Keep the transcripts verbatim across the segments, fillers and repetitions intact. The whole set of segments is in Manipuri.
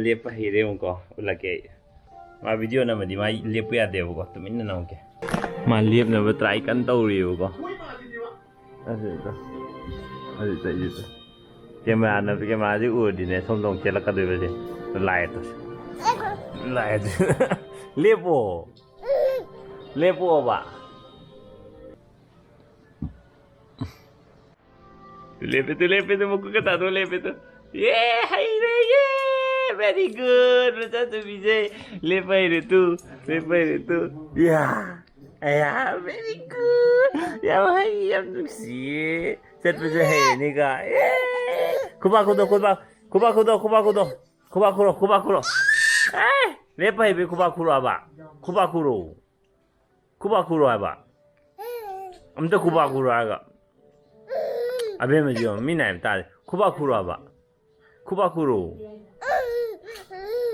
ꯂꯦꯞꯄ ꯍꯩꯔꯦ ꯑꯃꯨꯛꯀꯣ, ꯎꯠꯂꯛꯀꯦ ꯑꯩ꯫ ꯃꯥ ꯚꯤꯗꯤꯑꯣ ꯅꯝꯃꯗꯤ ꯃꯥ ꯂꯦꯞꯄ ꯌꯥꯗꯦꯕꯀꯣ, ꯇꯨꯃꯤꯟꯅ ꯅꯝꯃꯛꯀꯦ꯫ ꯃꯥ ꯂꯦꯞꯅꯕ ꯇ꯭ꯔꯥꯏ ꯀꯟꯅ ꯇꯧꯔꯤꯕꯀꯣ꯫ ꯑꯗꯨꯗ, ꯑꯗꯨꯗ, ꯑꯗꯨꯗ꯫ ꯀꯦꯃꯦꯔꯥꯅ, ꯀꯦꯃꯦꯔꯥꯁꯤ ꯎꯔꯗꯤꯅꯦ, ꯁꯣꯝꯗ ꯑꯃꯨꯛ ꯆꯦꯜꯂꯛꯀꯗꯣꯏꯕꯁꯦ꯫ ꯂꯥꯏꯠꯇꯣ꯫ ꯂꯥꯏꯠꯇꯣ꯫ ꯂꯦꯞꯄꯣ꯫ ꯂꯦꯞꯄꯣꯕ꯫ ꯂꯦꯞꯄꯦ ꯇꯨ, ꯂꯦꯞꯄꯦ ꯇꯨ, ꯃꯀꯣꯛꯀ ꯇꯥꯗꯣ ꯂꯦꯞꯄꯦ ꯇꯨ꯫ ꯌꯦ, ꯍꯩꯔꯦ, ꯌꯦ! Very good, ꯃꯆꯥꯅꯨꯄꯤꯁꯦ꯫ ꯂꯦꯞꯄ ꯍꯩꯔꯦ ꯇꯨ, ꯂꯦꯞꯄ ꯍꯩꯔꯦ ꯇꯨ꯫ ꯌꯥ! ꯑꯌꯥ, very good! ꯌꯥꯝ ꯍꯩ, ꯌꯥꯝ ꯅꯨꯡꯁꯤꯌꯦ꯫ ꯆꯠꯄꯁꯨ ꯍꯩꯔꯅꯤꯒ꯫ ꯌꯦ! ꯈꯨꯕꯥꯛ ꯈꯨꯗꯣ, ꯈꯨꯕꯥꯛ, ꯈꯨꯕꯥꯛ ꯈꯨꯗꯣ, ꯈꯨꯕꯥꯛ ꯈꯨꯗꯣ꯫ ꯈꯨꯕꯥꯛ ꯈꯨꯔꯣ, ꯈꯨꯕꯥꯛ ꯈꯨꯔꯣ꯫ ꯑꯦ! ꯂꯦꯞꯄ ꯍꯩꯕꯩ ꯈꯨꯕꯥꯛ ꯈꯨꯔꯣ ꯍꯥꯏꯕ꯫ ꯈꯨꯕꯥꯛ ꯈꯨꯔꯣ꯫ ꯈꯨꯕꯥꯛ ꯈꯨꯔꯣ ꯍꯥꯏꯕ꯫ ꯑꯝꯇ ꯈꯨꯕꯥꯛ ꯈꯨꯔꯣ ꯍꯥꯏꯔꯒ꯫ ꯑꯕꯦꯝꯃꯁꯤ ꯌꯦꯡꯉꯣ, ꯃꯤꯅ ꯍꯥꯏꯕ ꯇꯥꯔꯦ꯫ ꯈꯨꯕꯥꯛ ꯈꯨꯔꯣ ꯍꯥꯏꯕ꯫ ꯈꯨꯕꯥꯛ ꯈꯨꯔꯣ꯫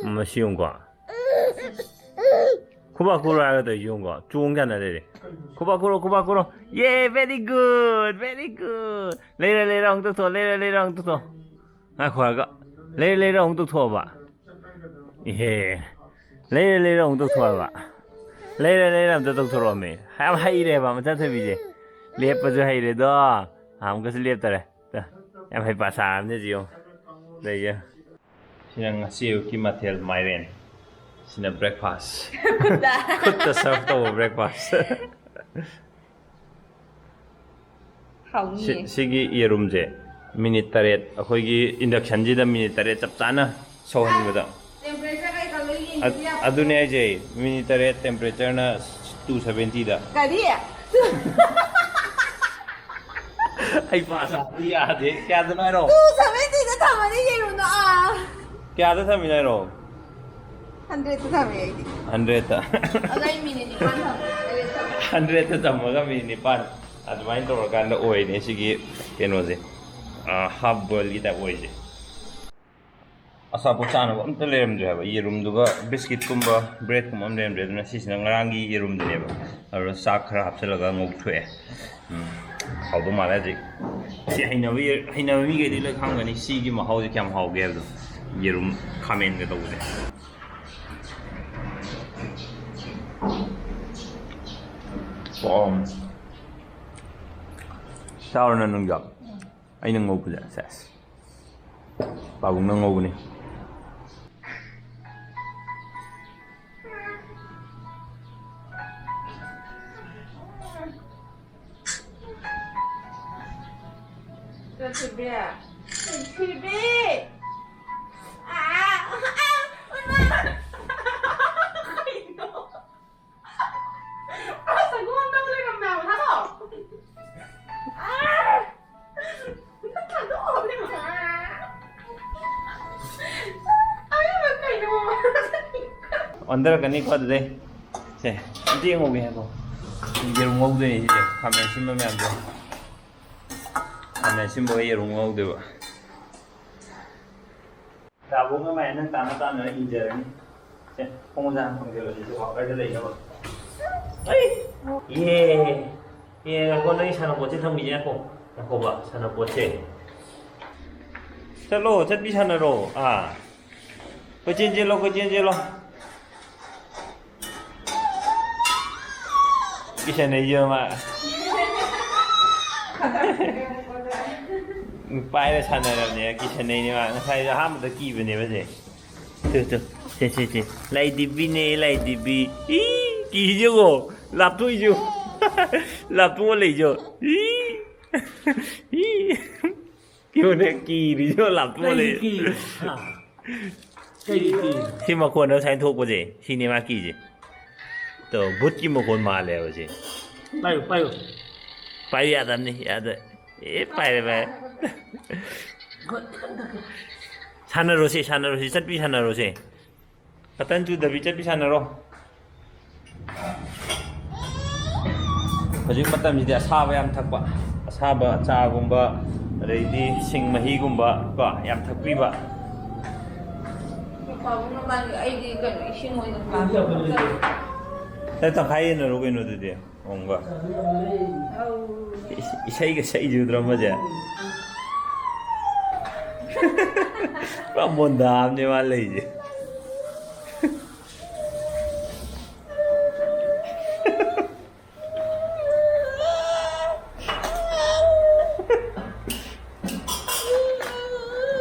ꯃꯁꯤ ꯌꯦꯡꯉꯨꯀꯣ꯫ ꯈꯨꯕꯥꯛ ꯈꯨꯔꯣ ꯍꯥꯏꯔꯒ ꯇꯧꯔꯤꯁꯤ ꯌꯦꯡꯉꯨꯀꯣ꯫ ꯆꯣꯡ ꯁꯥꯟꯅ ꯂꯩꯔꯦ꯫ ꯈꯨꯕꯥꯛ ꯈꯨꯔꯣ, ꯈꯨꯕꯥꯛ ꯈꯨꯔꯣ꯫ ꯌꯦ, very good, very good꯫ ꯂꯩꯔ, ꯂꯩꯔ ꯑꯃꯨꯛ ꯇꯧꯊꯣꯛꯑꯣ, ꯂꯩꯔ, ꯂꯩꯔ ꯑꯃꯨꯛ ꯇꯧꯊꯣꯛꯑꯣ꯫ ꯉꯥꯏꯈꯣ ꯍꯥꯏꯔꯒ꯫ ꯂꯩꯔ, ꯂꯩꯔ ꯑꯃꯨꯛ ꯇꯧꯊꯣꯛꯑꯣꯕ꯫ ꯏꯍꯦ꯫ ꯂꯩꯔ, ꯂꯩꯔ ꯑꯃꯨꯛ ꯇꯧꯊꯣꯛꯑꯣ ꯍꯥꯏꯕ꯫ ꯂꯩꯔ, ꯂꯩꯔ ꯑꯝꯇ ꯇꯧꯊꯣꯔꯛꯑꯣꯃꯦ꯫ ꯌꯥꯝ ꯍꯩꯔꯦꯕ ꯃꯆꯥꯊꯣꯏꯕꯤꯁꯦ꯫ ꯂꯦꯞꯄꯁꯨ ꯍꯩꯔꯦꯗꯣ꯫ ꯑꯃꯨꯛꯀꯁꯨ ꯂꯦꯞꯇꯔꯦ꯫ ꯇ, ꯌꯥꯝ ꯍꯩꯄꯥ ꯁꯥꯔꯕꯅꯦ ꯁꯤ ꯌꯦꯡꯉꯣ꯫ ꯂꯩꯌꯦ꯫ ꯁꯤꯅ ꯉꯁꯤ ꯑꯌꯨꯛꯀꯤ ꯃꯊꯦꯜ ꯃꯥꯏꯔꯦꯟ꯫ ꯁꯤꯅ breakfast꯫ ꯈꯨꯠꯇ꯫ ꯈꯨꯠꯇ serve ꯇꯧꯕ breakfast꯫ ꯍꯥꯎꯅꯤꯌꯦ꯫ ꯁꯤ-, ꯁꯤꯒꯤ ꯌꯦꯔꯨꯝꯁꯦ minute ꯇꯔꯦꯠ, ꯑꯩꯈꯣꯏꯒꯤ inductionꯁꯤꯗ minute ꯇꯔꯦꯠ ꯆꯞ ꯆꯥꯅ ꯁꯧꯍꯟꯕꯗ꯫ Temperature ꯀꯩꯀꯥ ꯂꯣꯏ ꯑ-, ꯌꯦꯡꯗꯕ ꯌꯥꯕ꯫ ꯑꯗꯨꯅꯦ ꯍꯥꯏꯁꯦ, minute ꯇꯔꯦꯠ temperatureꯅ two seventyꯗ꯫ ꯀꯔꯤ? ꯑꯩ ꯄꯥꯁ ꯌꯥꯗꯦ꯫ ꯀꯌꯥꯗꯅꯣ ꯍꯥꯏꯔꯣ? Two seventyꯗ ꯊꯝꯃꯅꯤ ꯌꯦꯔꯨꯝꯗꯣ, ꯑꯥ꯫ ꯀꯌꯥꯗ ꯊꯝꯃꯤꯅꯣ ꯍꯥꯏꯔꯣ? Hundredꯇ ꯊꯝꯃꯦ ꯑꯩꯗꯤ꯫ Hundredꯇ꯫ ꯑꯗꯣ ꯑꯩ minute ꯅꯤꯄꯥꯟ ꯊꯝꯃꯦ, hundredꯇ ꯊꯝꯃꯦ꯫ Hundredꯇ ꯊꯝꯃꯒ minute ꯅꯤꯄꯥꯟ꯫ ꯑꯗꯨꯃꯥꯏꯅ ꯇꯧꯔꯀꯥꯟꯗ ꯑꯣꯏꯅꯦ ꯁꯤꯒꯤ ꯀꯩꯅꯣꯁꯦ꯫ ꯑꯥ, half boilꯒꯤ type ꯑꯣꯏꯁꯦ꯫ ꯑꯆꯥꯄꯣꯠ ꯆꯥꯅꯕ ꯑꯝꯇ ꯂꯩꯔꯝꯗ꯭ꯔꯦ ꯍꯥꯏꯕ꯫ ꯌꯦꯔꯨꯝꯗꯨꯒ biscuitꯀꯨꯝꯕ, breadꯀꯨꯝꯕ ꯑꯝ ꯂꯩꯔꯝꯗ꯭ꯔꯦ꯫ ꯑꯗꯨꯅ ꯁꯤꯁꯤꯅ ꯉꯔꯥꯡꯒꯤ ꯌꯦꯔꯨꯝꯗꯨꯅꯦꯕ꯫ ꯑꯗꯨꯗ ꯆꯥꯛ ꯈꯔ ꯍꯥꯞꯆꯤꯜꯂꯒ ꯉꯧꯊꯣꯛꯑꯦ꯫ ꯎꯝ, ꯍꯥꯎꯗꯧ ꯃꯥꯜꯂꯦ ꯍꯧꯖꯤꯛ꯫ ꯁꯤ ꯍꯩꯅꯕ ꯌꯦ-, ꯍꯩꯅꯕ ꯃꯤꯈꯩꯗꯤ ꯂꯣꯏ ꯈꯪꯒꯅꯤ ꯁꯤꯒꯤ ꯃꯍꯥꯎꯁꯦ ꯀꯌꯥꯝ ꯍꯥꯎꯒꯦ ꯍꯥꯏꯕꯗꯣ꯫ ꯌꯦꯔꯨꯝ ꯈꯥꯃꯦꯟꯒ ꯇꯧꯕꯁꯦ꯫ ꯋꯥꯎ꯫ ꯆꯥꯎꯔꯣ ꯅꯪ ꯅꯪꯁꯨ꯫ ꯑꯩꯅ ꯉꯧꯕꯁꯦ꯫ ꯁꯦꯁ꯫ ꯄꯥꯕꯨꯡꯅ ꯉꯧꯕꯅꯤ꯫ ꯁꯤꯕꯤ꯫ ꯁꯤꯕꯤ꯫ ꯑꯥ, ꯑꯥ, ꯏꯃꯥ꯫ ꯀꯩꯅꯣ? ꯑꯁ, ꯑꯩꯉꯣꯟꯗ ꯂꯩꯔꯝꯃꯦ ꯍꯥꯏꯕ, ꯊꯥꯗꯣꯛꯑꯣ꯫ ꯑꯥ! ꯊꯥꯗꯣꯛꯑꯣ, ꯏꯃꯥ꯫ ꯑꯩꯅ ꯀꯩꯅꯣ? ꯑꯣꯟꯊꯔꯛꯀꯅꯤꯀꯣ ꯑꯗꯨꯗꯩ꯫ ꯁꯦ, ꯑꯝꯇ ꯌꯦꯡꯍꯧꯒꯦ ꯍꯥꯏꯀꯣ꯫ ꯌꯦꯔꯨꯝ ꯉꯧꯗꯣꯏꯅꯦ ꯁꯤꯁꯦ꯫ ꯈꯥꯃꯦꯟ ꯑꯁꯤꯟꯕ ꯃꯌꯥꯝꯁꯦ꯫ ꯈꯥꯃꯦꯟ ꯑꯁꯤꯟꯕꯒ ꯌꯦꯔꯨꯝ ꯉꯧꯗꯣꯏꯕ꯫ ꯗꯥꯕꯣꯒ ꯃꯥꯏ ꯅꯪ ꯇꯥꯟꯅ ꯇꯥꯟꯅꯔ ꯏꯟꯖꯔꯅꯤ꯫ ꯁꯦ, ꯈꯣꯡꯃꯣꯖꯥ ꯍꯥꯟꯅ ꯊꯝꯖꯤꯜꯂꯣ, ꯁꯤꯁꯦ ꯋꯥꯀꯔꯗ ꯂꯩꯅꯕ꯫ ꯑꯩ! ꯏꯍꯦ! ꯏꯍꯦ, ꯉꯥꯏꯈꯣ, ꯅꯪꯒꯤ ꯁꯥꯟꯅꯄꯣꯠꯁꯦ ꯊꯝꯈꯤꯁꯦ, ꯉꯥꯏꯈꯣ꯫ ꯉꯥꯏꯈꯣꯕ, ꯁꯥꯟꯅꯄꯣꯠꯁꯦ꯫ ꯆꯠꯂꯣ, ꯆꯠꯄꯤ ꯁꯥꯟꯅꯔꯣ꯫ ꯑꯥ꯫ ꯀꯣꯏꯆꯦꯟ ꯆꯦꯜꯂꯣ, ꯀꯣꯏꯆꯦꯟ ꯆꯦꯜꯂꯣ꯫ ꯀꯤꯁꯟꯅꯩꯁꯦ ꯃꯥ꯫ ꯄꯥꯏꯔ ꯁꯥꯟꯅꯔꯕꯅꯦ, ꯀꯤꯁꯟꯅꯩꯅꯦ ꯃꯥ꯫ ꯉꯁꯥꯏꯁꯨ ꯑꯍꯥꯟꯕꯗ ꯀꯤꯕꯅꯦꯕ ꯁꯦ꯫ ꯇꯨ, ꯇꯨ꯫ ꯁꯦ, ꯁꯦ, ꯁꯦ꯫ ꯂꯥꯏꯗꯤꯕꯤꯅꯦ, ꯂꯥꯏꯗꯤꯕꯤ꯫ ꯏ, ꯀꯤꯁꯦ ꯌꯦꯡꯉꯣ꯫ ꯂꯥꯞꯊꯣꯛꯏꯁꯦ ꯌꯦꯡꯉꯣ꯫ ꯂꯥꯞꯊꯣꯛꯑ ꯂꯩꯁꯦ ꯌꯦꯡꯉꯣ꯫ ꯏ꯫ ꯏ꯫ ꯀꯤꯕꯅꯦ, ꯀꯤꯔꯤꯁꯦ ꯂꯥꯞꯊꯣꯛꯑ ꯂꯩ꯫ ꯀꯩꯒꯤ ꯀꯤ? ꯍꯥ? ꯀꯩꯒꯤ ꯀꯤ? ꯁꯤ ꯃꯈꯣꯟꯗꯣ ꯁꯨꯃꯥꯏꯅ ꯊꯣꯛꯄꯁꯦ, ꯁꯤꯅꯦ ꯃꯥ ꯀꯤꯁꯦ꯫ ꯇꯣ, ꯚꯨꯠꯀꯤ ꯃꯈꯣꯟ ꯃꯥꯜꯂꯦꯕ ꯁꯤ꯫ ꯄꯥꯏꯌꯨ, ꯄꯥꯏꯌꯨ꯫ ꯄꯥꯏꯌꯨ ꯌꯥꯗꯕꯅꯤ, ꯌꯥꯗ-, ꯑꯦ, ꯄꯥꯏꯔꯦ, ꯄꯥꯏꯔꯦ꯫ ꯈꯨꯠ ꯈꯤꯇꯪ ꯊꯛꯀꯦ꯫ ꯁꯥꯟꯅꯔꯣꯁꯦ, ꯁꯥꯟꯅꯔꯣꯁꯦ, ꯆꯠꯄꯤ ꯁꯥꯟꯅꯔꯣꯁꯦ꯫ ꯀꯇꯟ ꯆꯨꯗꯕꯤ ꯆꯠꯄꯤ ꯁꯥꯟꯅꯔꯣ꯫ ꯍꯧꯖꯤꯛ ꯃꯇꯝꯁꯤꯗꯤ ꯑꯁꯥꯕ ꯌꯥꯝ ꯊꯛꯄ, ꯑꯁꯥꯕ ꯆꯥꯒꯨꯝꯕ, ꯑꯗꯩꯗꯤ ꯁꯤꯡ ꯃꯍꯤꯒꯨꯝꯕ ꯀꯣ, ꯌꯥꯝ ꯊꯛꯄꯤꯕ꯫ ꯄꯥꯕꯨꯡ ꯃꯕꯥꯅꯤ, ꯑꯩꯗꯤ ꯀꯩꯅꯣ, ꯏꯁꯤꯡ ꯑꯣꯏꯅ ꯄꯥꯝꯃꯦ꯫ ꯅꯪ ꯇꯪꯈꯥꯏ ꯌꯦꯟꯅꯔꯣ ꯀꯩꯅꯣ ꯑꯗꯨꯗꯤ꯫ ꯑꯣꯡꯕ꯫ ꯑꯧ꯫ ꯏꯁ-, ꯏꯁꯩꯒ ꯁꯛꯏꯁꯦ ꯎꯗ꯭ꯔꯣ ꯑꯃꯁꯦ? ꯄꯨꯔꯥ ꯃꯣꯟꯗꯥ ꯑꯃꯅꯦ ꯃꯥ ꯂꯩꯁꯦ꯫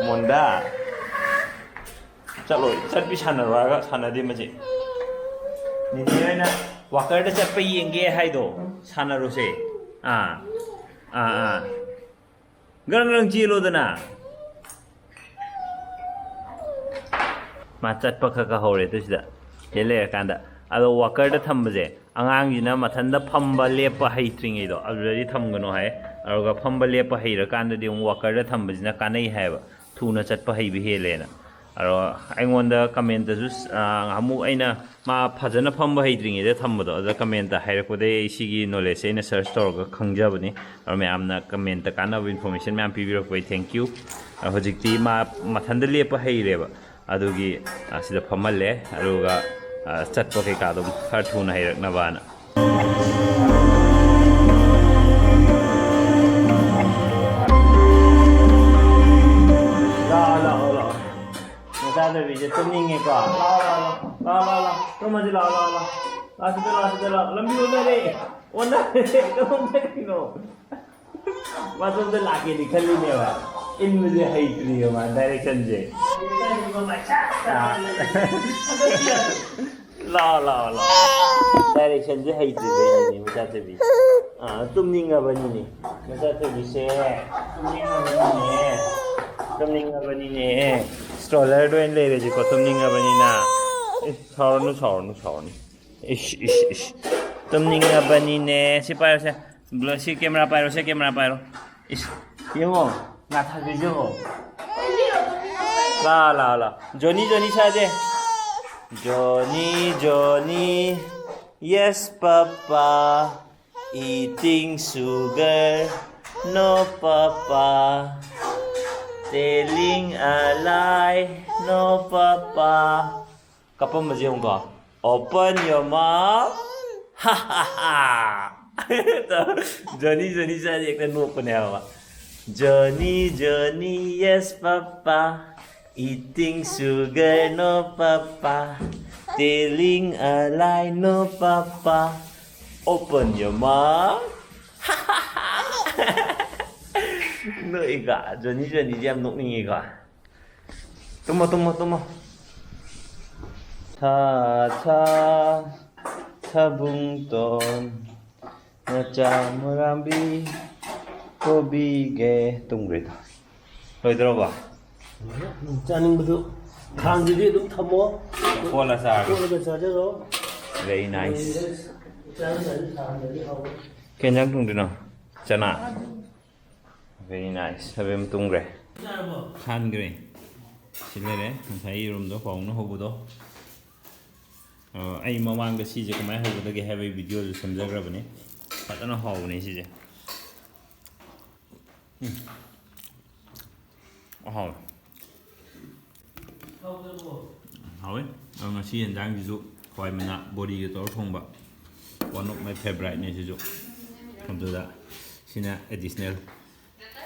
ꯃꯣꯟꯗꯥ꯫ ꯆꯠꯂꯣ, ꯆꯠꯄꯤ ꯁꯥꯟꯅꯔꯣ ꯍꯥꯏꯔꯒ ꯁꯥꯟꯅꯗꯦ ꯃꯁꯤ꯫ ꯅꯤꯅꯦ ꯍꯣꯏꯅ ꯋꯥꯀꯔꯗ ꯆꯠꯄ ꯌꯦꯡꯒꯦ ꯍꯥꯏꯗꯣ, ꯁꯥꯟꯅꯔꯨꯁꯦ꯫ ꯑꯥ, ꯑꯥ, ꯑꯥ꯫ ꯒ꯭ꯔꯪ ꯒ꯭ꯔꯪ ꯆꯦꯜꯂꯣꯗꯅ꯫ ꯃꯥ ꯆꯠꯄ ꯈꯔ ꯈꯔ ꯍꯧꯔꯦ ꯑꯗꯨ ꯁꯤꯗ꯫ ꯁꯤꯗ ꯂꯩꯔꯀꯥꯟꯗ꯫ ꯑꯗꯣ ꯋꯥꯀꯔꯗ ꯊꯝꯕꯁꯦ, ꯑꯉꯥꯡꯁꯤꯅ ꯃꯊꯟꯇ ꯐꯝꯕ ꯂꯦꯞꯄ ꯍꯩꯇ꯭ꯔꯤꯉꯩꯗꯣ, ꯑꯗꯨꯗꯗꯤ ꯊꯝꯒꯅꯣ ꯍꯥꯏ꯫ ꯑꯗꯨꯒ ꯐꯝꯕ ꯂꯦꯞꯄ ꯍꯩꯔꯀꯥꯟꯗꯗꯤ ꯑꯃꯨꯛ ꯋꯥꯀꯔꯗ ꯊꯝꯕꯁꯤꯅ ꯀꯥꯟꯅꯩ ꯍꯥꯏꯌꯦꯕ꯫ ꯊꯨꯅ ꯆꯠꯄ ꯍꯩꯕ ꯍꯦꯜꯂꯦꯅ꯫ ꯑꯗꯣ ꯑꯩꯉꯣꯟꯗ ꯀꯃꯦꯟꯇꯁꯨ, ꯑ, ꯑꯃꯨꯛ ꯑꯩꯅ ꯃꯥ ꯐꯖꯅ ꯐꯝꯕ ꯍꯩꯇ꯭ꯔꯤꯉꯩꯗ ꯊꯝꯕꯗꯣ, ꯑꯗꯨꯗ ꯀꯃꯦꯟꯇ ꯍꯥꯏꯔꯛꯄꯗꯒꯤ ꯑꯩ ꯁꯤꯒꯤ ꯅꯣꯂꯦꯖꯁꯦ ꯑꯩꯅ ꯁꯔꯆ ꯇꯧꯔꯒ ꯈꯪꯖꯕꯅꯤ꯫ ꯑꯗꯣ ꯃꯌꯥꯝꯅ ꯀꯃꯦꯟꯇ ꯀꯥꯟꯅꯕ ꯏꯟꯐꯣꯔꯃꯦꯁꯟ ꯃꯌꯥꯝ ꯄꯤꯕꯤꯔꯛꯄꯒꯤ thank you꯫ ꯑ, ꯍꯧꯖꯤꯛꯇꯤ ꯃꯥ ꯃꯊꯟꯇ ꯂꯦꯞꯄ ꯍꯩꯔꯦꯕ꯫ ꯑꯗꯨꯒꯤ, ꯑ, ꯁꯤꯗ ꯐꯝꯍꯜꯂꯦ꯫ ꯑꯗꯨꯒ, ꯑ, ꯆꯠꯄ ꯀꯩꯀꯥꯗꯣ ꯈꯔ ꯊꯨꯅ ꯍꯩꯔꯛꯅꯕꯅ꯫ ꯂꯥꯛꯑꯣ, ꯂꯥꯛꯑꯣ, ꯂꯥꯛꯑꯣ꯫ ꯃꯆꯥꯅꯨꯄꯤꯁꯦ ꯇꯨꯝꯅꯤꯡꯉꯦꯀꯣ? ꯂꯥꯛꯑꯣ, ꯂꯥꯛꯑꯣ, ꯂꯥꯛꯑꯣ꯫ ꯂꯥꯛꯑꯣ, ꯂꯥꯛꯑꯣ, ꯂꯥꯛꯑꯣ꯫ ꯇꯨꯝꯃꯁꯤ, ꯂꯥꯛꯑꯣ, ꯂꯥꯛꯑꯣ, ꯂꯥꯛꯑꯣ꯫ ꯂꯥꯛꯑꯣ, ꯁꯤꯗ ꯂꯥꯛꯑꯣ, ꯁꯤꯗ ꯂꯥꯛꯑꯣ꯫ ꯂꯝꯕꯤ ꯑꯣꯟꯅꯔꯦ꯫ ꯑꯣꯟꯅꯔꯦ꯫ ꯀꯗꯣꯝꯗ ꯀꯩꯅꯣ? ꯃꯇꯣꯝꯗ ꯂꯥꯛꯀꯦꯗꯤ ꯈꯜꯂꯤꯅꯦꯕ꯫ ꯏꯟꯕꯁꯦ ꯍꯩꯇ꯭ꯔꯤꯌꯦ ꯃꯥ directionꯁꯦ꯫ ꯑꯥ꯫ ꯂꯥꯛꯑꯣ, ꯂꯥꯛꯑꯣ, ꯂꯥꯛꯑꯣ꯫ Directionꯁꯦ ꯍꯩꯇ꯭ꯔꯤꯕꯩꯅꯤꯅꯦ, ꯃꯆꯥꯊꯣꯏꯕꯤ꯫ ꯑꯥ, ꯇꯨꯝꯅꯤꯡꯉꯕꯅꯤꯅꯦ꯫ ꯃꯆꯥꯊꯣꯏꯕꯤꯁꯦ ꯇꯨꯝꯅꯤꯡꯉꯕꯅꯤꯅꯦ꯫ ꯇꯨꯝꯅꯤꯡꯉꯕꯅꯤꯅꯦ꯫ Strollerꯗ ꯑꯣꯏꯅ ꯂꯩꯔꯁꯤꯀꯣ, ꯇꯨꯝꯅꯤꯡꯉꯕꯅꯤꯅ꯫ ꯑꯦ, ꯁꯥꯎꯔꯅꯨ, ꯁꯥꯎꯔꯅꯨ, ꯁꯥꯎꯔꯅꯨ꯫ ꯏꯁ, ꯏꯁ, ꯏꯁ꯫ ꯇꯨꯝꯅꯤꯡꯉꯕꯅꯤꯅꯦ꯫ ꯁꯤ ꯄꯥꯏꯔꯣꯁꯦ꯫ ꯕ꯭ꯂ-, ꯁꯤ camera ꯄꯥꯏꯔꯣ, ꯁꯤ camera ꯄꯥꯏꯔꯣ꯫ ꯏꯁ, ꯌꯦꯡꯉꯣ꯫ ꯉꯥꯊꯥꯕꯤꯁꯦ ꯌꯦꯡꯉꯣ꯫ ꯂꯥ, ꯂꯥ, ꯂꯥ꯫ Johnny, Johnny ꯁꯥꯁꯦ꯫ Johnny, Johnny, yes, papa. Eating sugar, no, papa. Telling a lie, no, papa. ꯀꯞꯄꯝꯕꯁꯦ ꯌꯦꯡꯉꯨꯀꯣ꯫ Open your mouth. Johnny, Johnny ꯁꯥꯁꯦ ꯍꯦꯛꯇ ꯅꯣꯛꯄꯅꯦ ꯍꯥꯏꯕ꯫ Johnny, Johnny, yes, papa. Eating sugar, no papa. Telling a lie, no papa. Open your mouth. ꯅꯣꯛꯏꯀꯣ, ꯖꯣꯅꯤ, ꯖꯣꯅꯤꯁꯦ ꯌꯥꯝ ꯅꯣꯛꯅꯤꯡꯉꯤꯀꯣ꯫ ꯇꯨꯝꯃꯣ, ꯇꯨꯝꯃꯣ, ꯇꯨꯝꯃꯣ꯫ ꯁꯥ, ꯁꯥ, ꯁꯥꯕꯨꯡꯇꯣꯟ, ꯅꯆꯥ ꯃꯨꯔꯥꯝꯕꯤ, ꯀꯣꯕꯤꯒꯦ꯫ ꯇꯨꯝꯈ꯭ꯔꯦꯗ꯫ ꯂꯣꯏꯗ꯭ꯔꯣꯕ? ꯎꯝ, ꯆꯥꯅꯤꯡꯕꯗꯨ ꯈꯥꯡꯗꯨꯗꯤ ꯑꯗꯨꯝ ꯊꯝꯃꯣ꯫ ꯀꯣꯠꯂ ꯆꯥꯔꯒꯦ꯫ ꯀꯣꯠꯂꯒ ꯆꯥꯖꯔꯣ꯫ Very nice. ꯆꯥꯔꯝꯗꯥꯏꯗ ꯊꯥꯡꯗꯗꯤ ꯍꯥꯎꯔꯣꯏ꯫ ꯀꯩ ꯌꯦꯟꯖꯥꯡ ꯊꯣꯡꯗꯣꯏꯅꯣ? ꯆꯅꯥ꯫ Very nice. ꯑꯕꯦꯝ ꯇꯨꯝꯈ꯭ꯔꯦ꯫ ꯆꯥꯔꯕꯣ? ꯍꯥꯟꯈ꯭ꯔꯦ꯫ ꯁꯤ ꯂꯩꯔꯦ꯫ ꯉꯁꯥꯏ ꯌꯦꯔꯨꯝꯗꯣ ꯄꯥꯎꯅ ꯍꯧꯕꯗꯣ꯫ ꯑ, ꯑꯩ ꯃꯃꯥꯡꯗ ꯁꯤꯁꯦ ꯀꯃꯥꯏꯅ ꯍꯧꯒꯗꯒꯦ ꯍꯥꯏꯕꯒꯤ ꯚꯤꯗꯤꯑꯣꯁꯨ ꯁꯦꯝꯖꯈ꯭ꯔꯕꯅꯤ꯫ ꯐꯖꯅ ꯍꯥꯎꯕꯅꯦ ꯁꯤꯁꯦ꯫ ꯎꯝ꯫ ꯍꯥꯎꯋꯦ꯫ ꯍꯥꯎꯋꯦ꯫ ꯑꯗꯣ ꯉꯁꯤ ꯌꯦꯟꯖꯥꯡꯁꯤꯁꯨ ꯍꯋꯥꯏ ꯃꯅꯥ ꯕꯣꯔꯤꯒ ꯇꯧꯔ ꯊꯣꯡꯕ꯫ One of my favourite ꯅꯦ ꯁꯤꯁꯨ꯫ ꯑꯗꯨꯗ ꯁꯤꯅ additional